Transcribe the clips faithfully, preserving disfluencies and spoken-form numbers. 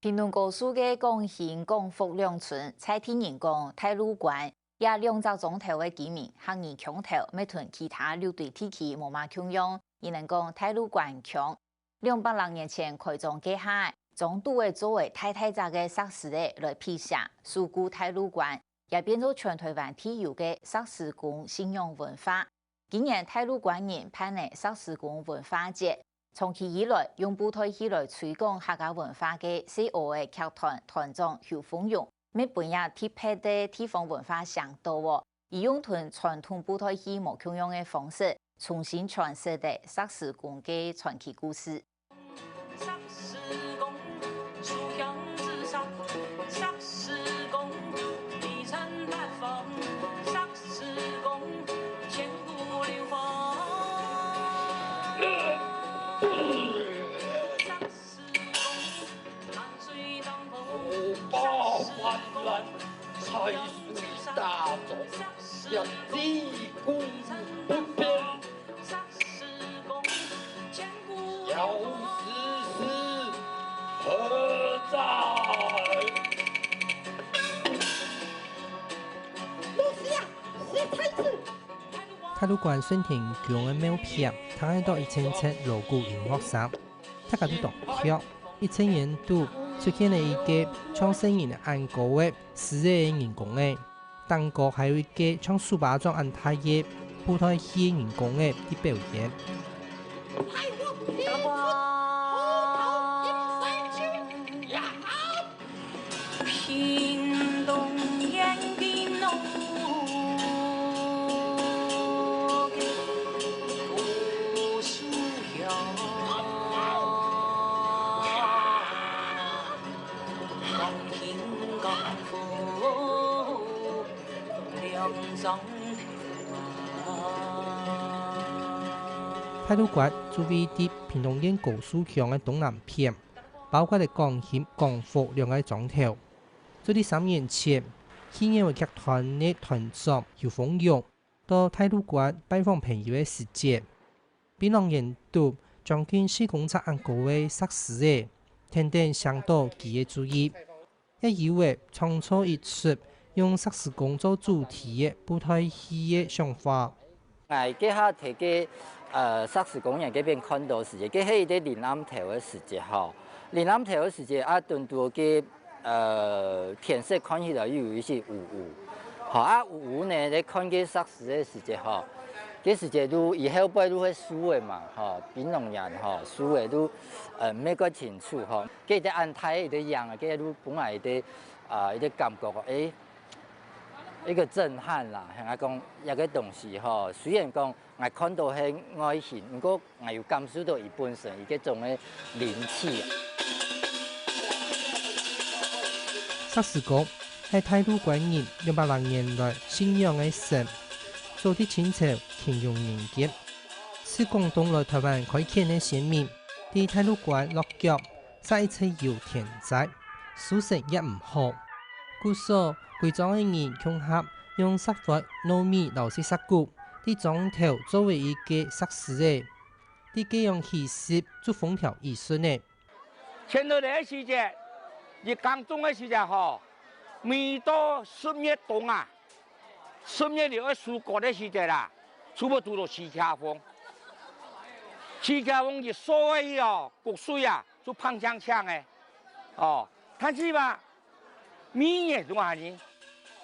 屏東高樹个廣興、廣福兩村，在地人講大路關，這兩隻庄頭个居民客語腔頭，乜同其他六堆地區無麼共樣，佢等講大路關腔。兩百零年前開庄該下，庄肚仔做个大大隻个石獅仔來辟邪，守護大路關，也變做全台灣特有个石獅公信仰文化。今年大路關人辦个石獅公文化節，長期以來用布袋戲來推廣客家文化个細孲仔劇團團長邱鳳蓉，乜分這特別个地方文化唌到哦，佢用同傳統布袋戲無共樣个方式，重新詮釋了石獅公个傳奇故事。 大路關順天宮个廟片，聽得到一陣陣鑼鼓音樂聲，大家都當暢。一轉眼肚，出現了一個像細人仔恁高个獅仔人公仔，頂高還有一個像手巴掌恁大个布袋戲人公仔在表演。 大路關就位在屏東縣高樹鄉个東南片，包括了廣興、廣福兩個庄頭。就在三年前，戲園仔劇團个團長邱鳳蓉到大路關拜訪朋友个時節，檳榔園肚將近四公尺恁高个石獅仔，跈等唌到佢个注意。 也有仔創造一齣用石獅公做主題个布袋戲个想法。𠊎該下在該，呃，石獅公園該片看到時節，該係一個臨暗頭个時節吼。臨暗頭个時節啊，堵堵該，呃，天色看起來又有一息烏烏。吼，啊，烏烏呢，在看該石獅个時節吼，該時節都以後背都會樹仔嘛，吼，檳榔園吼，樹仔都，呃，毋係蓋清楚吼。 該隻恁大一隻影，該就分𠊎一隻，啊，一隻感覺，誒，一個震撼啦。𠊎講，這個東西吼，雖然講𠊎看到係外形，毋過𠊎有感受到佢本身一個種个靈氣。石獅公係大路關人兩百零年來信仰个神，早在清朝乾隆年間，自廣東來台灣開墾个先民，在大路關落腳， 煞一直有天災，收成也毋好。故所，歸庄个人共下用石灰、糯米摎細石牯，在庄頭做為一個石獅仔，在該央起勢就風調雨順了。前頭个時節，一耕種个時節吼，每到十月冬啊， 十月裡愛收割个時節啦，差不多都四級風。四級風一掃下去哦，谷穗啊，就嘭淨淨个。哦，但是嘛，每年都恁呢，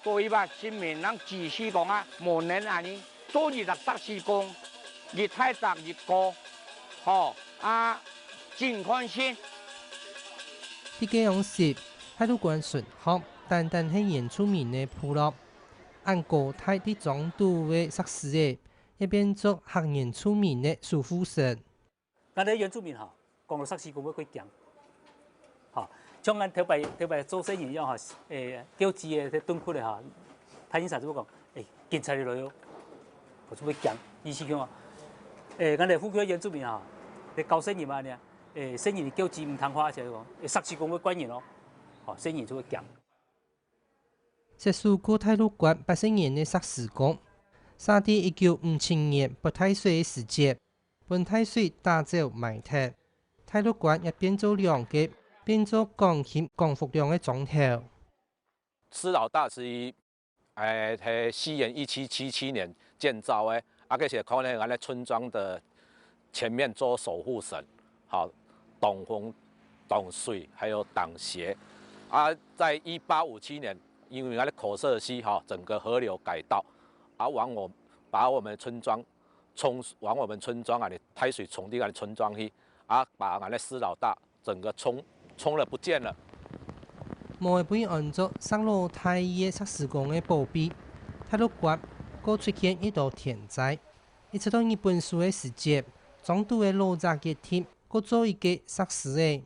所以嘛，神明人指示講啊，無能恁呢，做一隻石獅公，一大隻一個，吼，啊，真寬心。在該央時，大路關純項單單係原住民个部落， 恁高大在庄肚个石獅仔，也變做客原住民个守護神。𠊎兜原住民吼，講到石獅公會較驚。吼，像𠊎頭擺，頭擺做生意一樣吼，誒，叫雞个、在燉骨个吼，大人儕就會講，誒，警察來哦，𠊎就會驚，意思講，誒，𠊎兜福建原住民吼，在搞生意嘛，你看，誒，生意叫雞毋聽話，就係講，誒，石獅公會關人哦，吼，生意就會驚。 設守過大路關八十年个石獅公，煞在一九五七年發大水个時節，分大水打走埋忒。大路關也變做兩個變做廣興廣福鄉个庄頭。石老大是，誒，係西元一七七七年建造个，啊，該時可能𠊎等村莊个前面做守護神，好，擋風、擋水，還有擋邪。啊，在一八五七年，因為𠊎等口社區，哈，整個河流改道，啊，往我，把我們村莊沖，往我們村莊啊，大水沖到𠊎等村莊去，啊，把𠊎等石老大 整個沖，沖了不見了。無會分人安做石老大个石屎工个保庇，大陸關過出現一道天災。一直到日本時个時節，庄肚个老宅決定，過做一個石屎仔。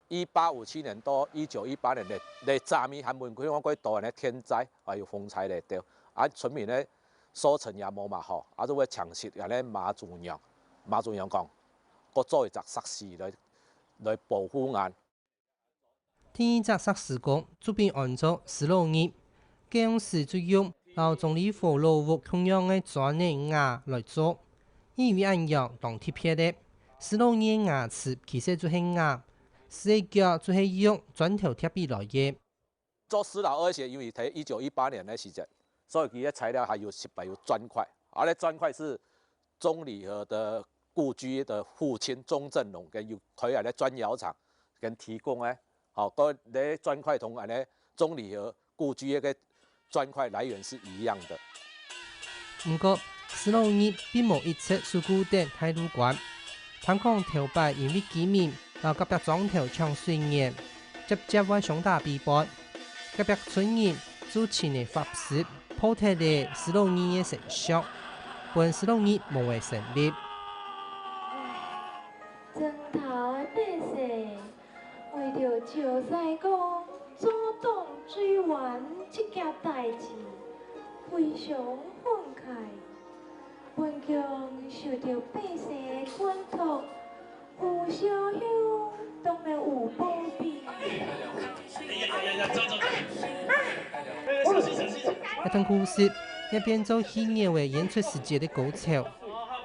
一八五七年到一九一八年个，个站仔還問佢講過多个天災，還有風災來到，啊，村民个收成也無嘛好，啊，就會請示𠊎等媽祖娘，媽祖娘講，過做一隻石屎來，來保護𠊎。 第一隻石屎工就分安做石老二，該央時就用摎鍾理和老屋共樣个磚仔瓦來做。因為恁樣當特別个，石老二个瓦池其實就係瓦，石仔腳就係用磚頭疊起來个。做石老二時，因為在一九一八年个時節，所以佢个材料還有，係擺有磚塊，啊，該磚塊係鍾理和个故居个父親鍾正榮，佢有開个磚窯廠，佢提供个。 好，該个磚塊同𠊎等鍾理和故居个磚塊來源是一樣的。毋過，石老二並無一直守護等大陸關。聽講頭擺因為居民摎隔壁庄頭搶水源，輒輒會相打比分。隔壁村人就請个法師破忒了石老二个神像，分石老二無會成立。庄頭个百姓 為著趙西公阻擋水患這件代誌，非常憤慨，本宮受著百姓个關託，胡紹興當然有保庇。這段故事也變做戲偶仔演出時節个高潮。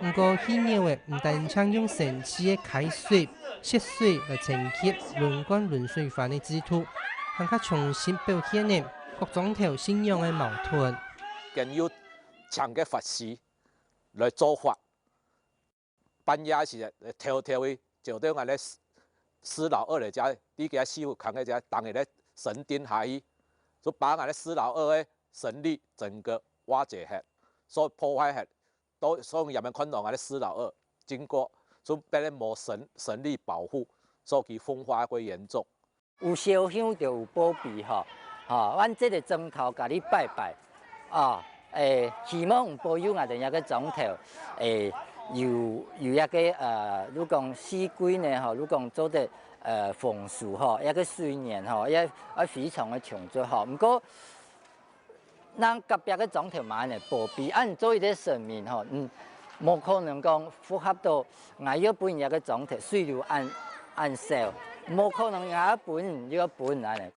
毋過，戲偶仔毋單淨用神奇个溪水、雪水來承接輪貫輪水環个制度，還較重新表現了各庄頭信仰个矛盾。更有請个法師來做法，半夜時偷偷个走到𠊎个石老二个遮，在佢師傅坑个遮，當佢个神殿下去，就把𠊎个石老二个神力整個瓦解忒，所以破壞忒。 到所以人民看到𠊎个石老二經過，就變得無神，神力保護，所以佢風化過嚴重。有燒香就有保庇吼，吼，阮這个庄頭家己拜拜，啊，誒，希望保佑𠊎等這个庄頭，誒，有，有一个，呃，如講四季呢吼，如講做得，呃，豐收吼，一个水源吼，也，也非常个充足吼。毋過， 人隔壁个庄頭嘛恁呢保庇，恁做一个神明吼，嗯，無可能講符合到𠊎要分人家个庄頭水路恁，恁少，無可能𠊎要分，又要分恁呢。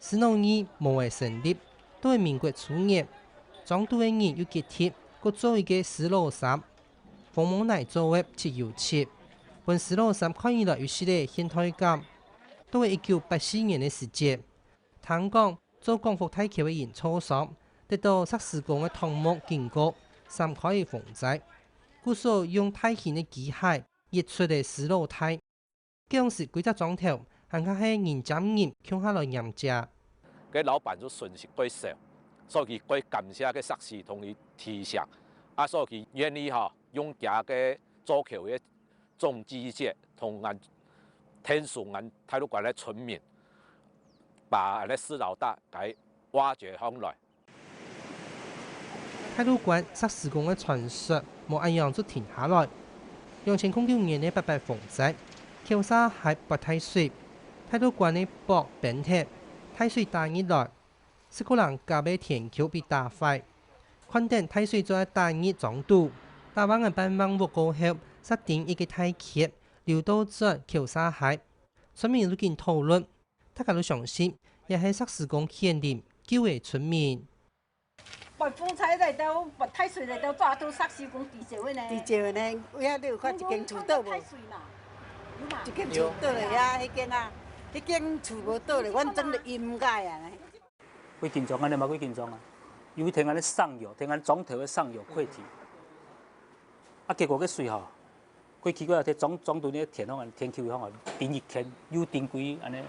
石老二無會成立，到民國初年，庄肚个人又決定，過做一个石老三，紅毛泥做个漆油漆，分石老三看起來有息仔現代感。到了一九八四年个時節， 聽講做廣福大橋个營造商，得到石屎工个湯沐警告，閃開个風災，故所用大型个機械挖出个石老大。該央時歸隻庄頭還較係人接人共下來黏遮。該老闆就損失過少，所以佢過感謝該石屎同佢提醒，啊，所以佢願意吼，用佢个做橋个 重機械同𠊎，𢯭手𠊎大陸關个村民，把𠊎个石老大个挖掘上來。大陸關石屎工个傳說無恁樣就停下來。兩千空九年个八八風災，橋沙溪發大水，大陸關个駁崩忒，大水打入來， 十個零甲个天橋被打壞，看等大水再打入庄肚，打橫个半橫屋過後，煞釘一个大缺，流倒轉橋沙溪。村民就緊討論，大家都相信，這係石屎工顯靈救个村民。發風災來到，發大水來到，抓到石屎工地少个呢。地少个呢，有遐你有看一間厝倒無？大水嘛。一間厝倒咧啊，迄間啊，迄間厝無倒咧，阮裝咧陰間啊。會緊張啊，你嘛會緊張啊，因為聽安尼上游，聽安庄頭个上游開始，啊，結果个水吼，過去過後，庄庄頭个田方啊，田坵方啊，頂一圈又頂幾安尼，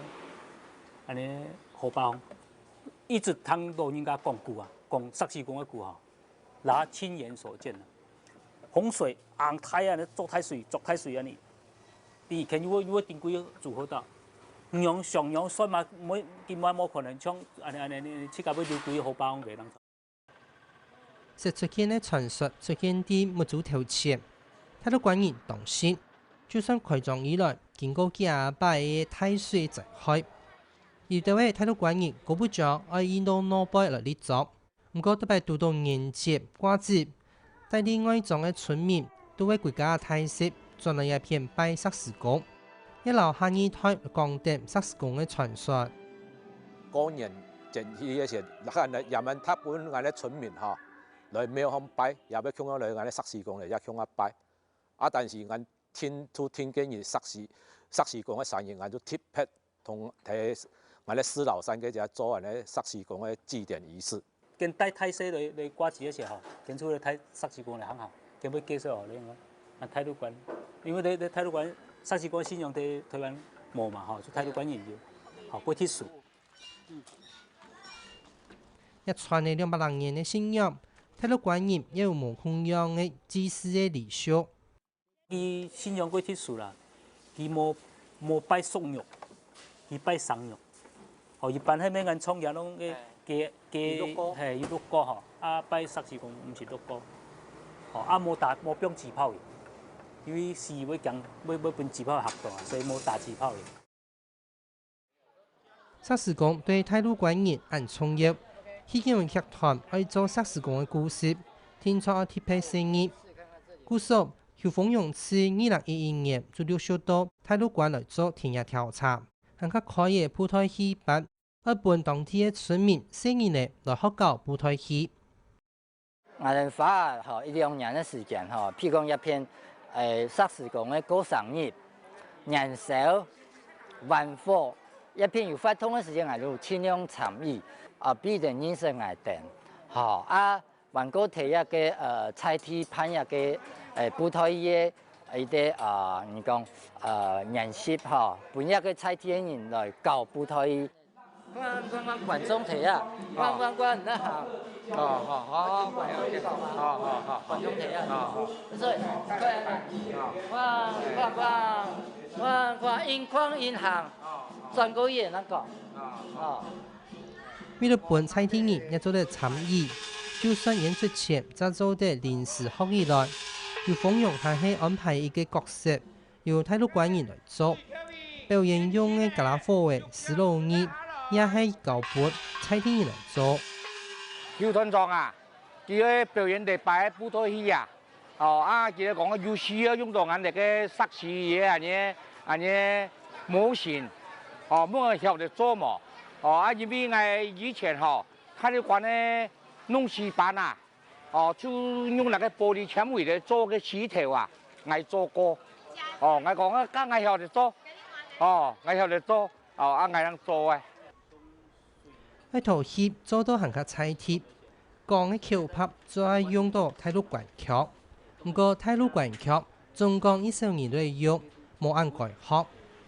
安尼河壩，一直聽老人家講古啊，講石屎公个古吼。 那親眼所見啊，洪水恁大啊，做大水，做大水啊你，你以前有有定規做好到，仰想仰算嘛，無根本無可能像安尼安尼，你自家要留規河壩个人。石出現个傳說出現佇目珠頭前，大陸官人當時，就算開庄以來，經過幾下擺个大水災害，有兜个大陸官人過不著愛移到外背來立庄。 毋過逐擺堵到年節、掛紙，帶領外庄个村民，都會歸家大細轉來這片拜石屎公，也摎下二代講等石屎公个傳說。過年前去个時，也也問大部分𠊎个村民吼，來廟項拜，也會共下來𠊎个石屎公咧，也共下拜。啊，但是𠊎 聽，就聽見佢石屎，石屎公个聲音，𠊎就特別同在𠊎个四老山該隻做恁呢石屎公个祭典儀式。跟帶大細來來掛紙个時候，跟出來帶石屎公來行行，跟會介紹哦，你看，啊，大陸官，因為在在大陸官石屎公信仰在台灣無嘛吼，就大陸官也有，吼，過特殊。也傳了兩百零年个信仰，大陸官人也有無共樣个祭祀个禮俗。 佢信仰過特殊啦，佢無無拜熟肉，佢拜生肉。哦，一般係咩人創業攏个个个，有六個。嘿，有六個吼，啊拜石屎公毋係六個，吼，啊無打無放紙炮个，因為死會驚會會分紙炮嚇到啊，所以無打紙炮个。 石屎公對大陸官人恁重要，戲劇劇團愛做石屎公个故事，定著愛特別細膩。故所，邱豐榮自二零一一年就陸續到大陸官來做田野調查，還較開个布袋戲班，愛分當地个村民細人仔來學搞布袋戲。 𠊎等花吼一兩年个時間吼，譬如講一片，誒，石屎公个過生日、年宵、煙火，一片有活動个時間，𠊎就盡量參與，啊，分佢等認識𠊎等，吼，啊，還過提一個，呃，在地辦一個，誒，布袋戲个一個，啊，你講，呃，研習吼，分一個在地个人來搞布袋戲。 觀觀觀觀眾睇啊，觀觀觀，那好。哦，好好好，OK，好好好，觀眾睇啊，好好，所以，觀觀觀觀觀，因觀因行，轉過去那個，哦。為了分在地人也做得參與，就算演出前，也做得臨時學起來。邱豐榮還係安排一個角色， 由大陸官人來做。表演用个傢啦伙仔、師老二，也係交分在地人來做。邱團長啊，佢个表演禮拜个布袋戲啊，哦，啊，佢个講有需要用到𠊎等个石屎个恁呢恁呢模型，哦，問曉得做無？哦，啊，因為𠊎以前吼，大陸官个農事班啊， 哦，就用該個玻璃纖維來做个石頭啊，𠊎做過。哦，𠊎講啊，該𠊎曉得做。哦，𠊎曉得做。哦，啊，𠊎正做个。愛討戲做到還較在地，講个口白就愛用到大陸官腔。毋過大陸官腔 總講一小人來用，無恁該學。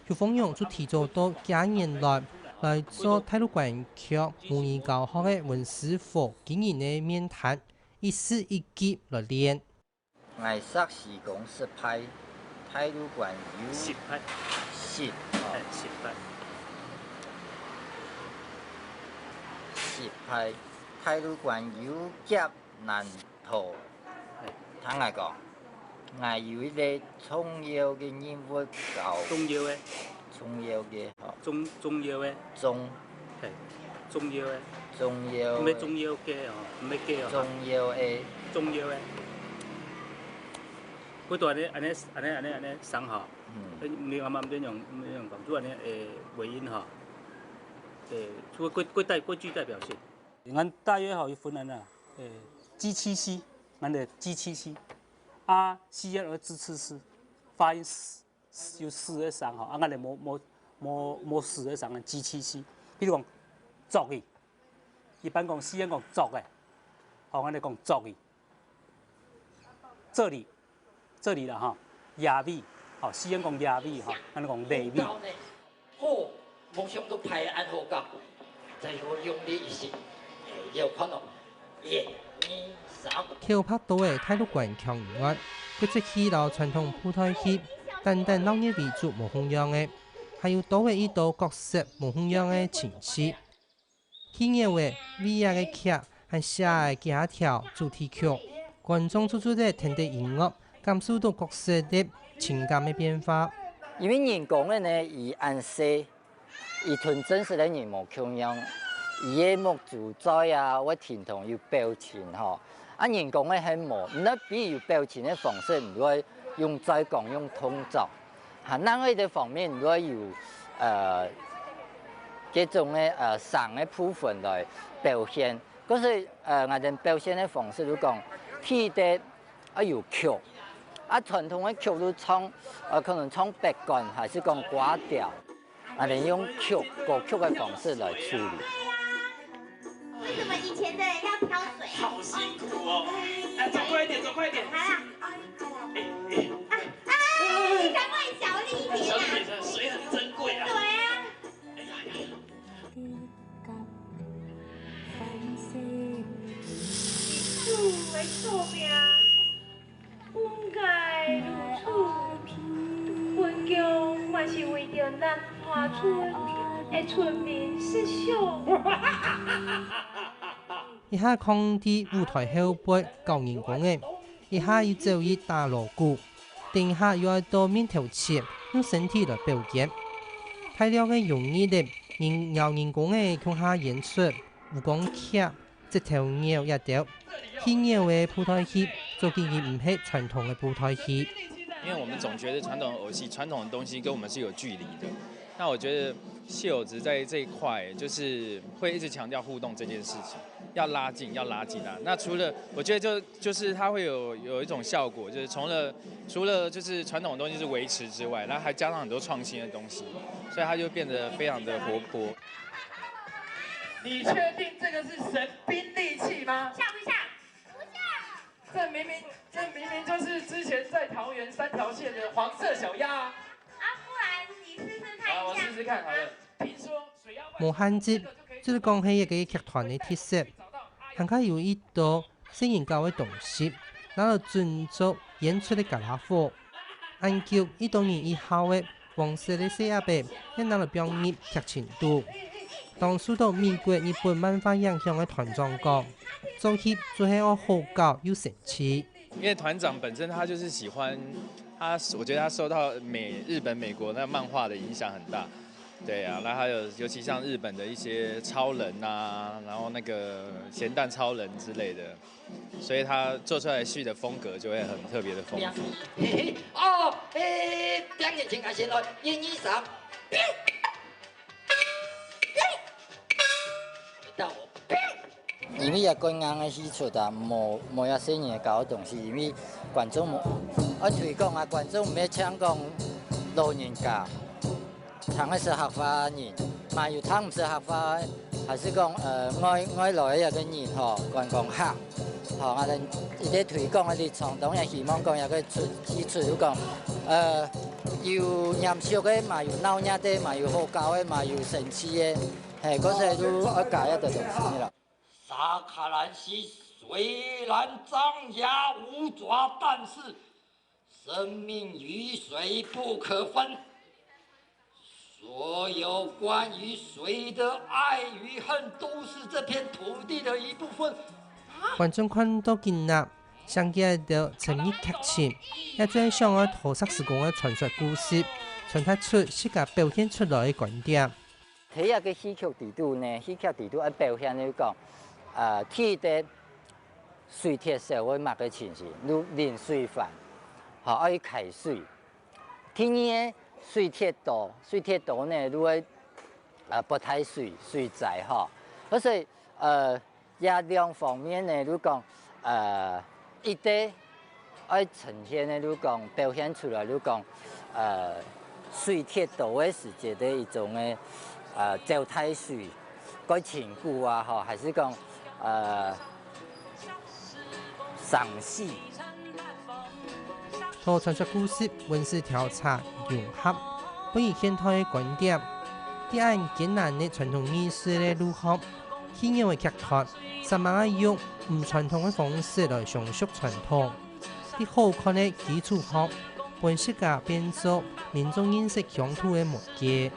邱豐榮就提早到幾年來，來做大陸官腔母語教學个溫師傅經營个麵攤，一字一句來練。𠊎識時講失敗，大陸官有失敗。失，哦。哎，失敗。失敗，大陸官有夾 難逃。係。聽𠊎講，𠊎有一個重要个任務交。重要个。重要个，吼。重，重要个。重。係，重要个。重要。毋係重要个哦，毋係个哦。重要个。重要个。佢都恁呢，恁呢，恁呢，恁呢，恁呢生吼。嗯。你啱啱恁樣，恁樣講，就恁呢，誒，尾音吼。誒，就過，過代，過具代表性。 𠊎大約吼有分恁啊，誒，G七C，𠊎个G七C，啊，C L支持C，發音C，有四个聲吼，啊，𠊎等無無無無四个聲，機器式。比如講，作去，一般講四縣講作个，吼，𠊎等講作去。這裡，這裡啦吼，野味，吼，四縣講野味吼，𠊎等講野味。好，目前都排恁好搞，再有用力一些，有可能，一、二、三。口白多个大陸官腔以外，骨節戲摎傳統布袋戲，單單鬧熱為主無共樣个，還有多个一道角色無共樣个情緒。戲院个唯一个劇，還寫个幾下條主題曲，觀眾就做得聽得音樂，感受到角色个情感个變化。因為人工个呢，佢恁細，佢同真實个人無共樣，佢个目珠嘴啊，會停動有表情吼。啊，人工个係無，你愛比有表情个方式，你愛用嘴講、用動作。哈，另外一个方面，你愛有呃，這種个呃聲个部分來表現。可是呃，𠊎等表現个方式就講，第一个愛有曲，啊，傳統个曲就唱呃，可能唱北管還是講歌調。 啊，𠊎等用曲，歌曲个方式來處理。為什麼以前的人要挑水？好辛苦哦！哎，走快一點，走快一點！好啦。啊啊！你赶快小力一点啊！小姐姐，水很珍贵啊！对啊，哎呀呀！你是为什么啊？ 本该如此，本宫嘛是为着南华村的村民設想。一下囥在舞台後背搞人工个，一下又走去打鑼鼓，等一下又愛到面頭前用身體來表演。大量个容易个，人邀人工个共下演出，武功劇、 折頭鳥這兜，戲鳥个布袋戲，做緊已毋係傳統个布袋戲。因為我們總覺得傳統的偶戲、傳統的東西跟我們是有距離的。那我覺得戲偶子在這一塊，就是會一直強調互動這件事情，要拉近，要拉近啊。那除了我覺得就就是它會有有一種效果，就是除了除了就是傳統的東西是維持之外，那還加上很多創新的東西，所以它就變得非常的活潑。 你確定這個是神兵利器嗎？像不像？不像。這明明這明明就是之前在桃園三條線的黃色小鴨啊！啊，不然你試試看好，我一下。試試看好了。聽說水鴨無限制，就係講係一個劇團个特色，還較有一道細人搞个東西，拿來準做演出个傢啦伙。恁久，一到年一號个黃色个細鴨仔，也拿來放入劇情肚。當受到美國、日本漫畫影響个團長講，做戲就係愛好搞又生趣。因為團長本身他就是喜歡他，我覺得他受到美日本、美國那漫畫的影響很大。對啊，那還有尤其像日本的一些超人啊，然後那個鹹蛋超人之類的，所以他做出來戲的風格就會很特別的豐富。哦，嘿，兩年前開始咯，一二三，到我。因為也較硬个戲齣啊，無無也細人个搞个東西，因為觀眾無愛推廣啊，觀眾毋係淨講老人家，聽个識客話个人，嘛有聽毋識客話个，還是講呃外外來个一個人吼，觀光客，吼，𠊎等一個推廣个立場，當然希望講一個出戲齣就講呃有嚴肅个，嘛有鬧熱个，嘛有好搞个，嘛有生趣个。 嘿，故所就愛加一兜東西啦。撒卡兰西雖然张牙舞爪，但是生命与水不可分。所有关于水的爱与恨，都是这片土地的一部分。觀眾看到驚啊，想起來兜成語劇情，也最想愛討石屎公个傳說故事，傳達出自家表現出來个觀點。 在這個戲曲裡肚呢，戲曲裡肚愛表現就講，呃，第一个水鐵燒會麼个情形，就淋水飯，吼，愛開水。第二个水鐵刀，水鐵刀呢，就會呃，不太水，水災吼。所以呃，這兩方面呢，就講呃，一个愛呈現个，就講表現出來，就講呃，水忒多个時節个一種个，呃，走大水，過辛苦啊，吼，還係講，呃，傷死。透過傳說故事、文史調查、融合，分以現代个觀點，在恁艱難个傳統藝術个路項，戲院个劇團，煞猛愛用毋傳統个方式來承續傳統。 在好看个基礎項，分自家變做民眾認識鄉土个媒介。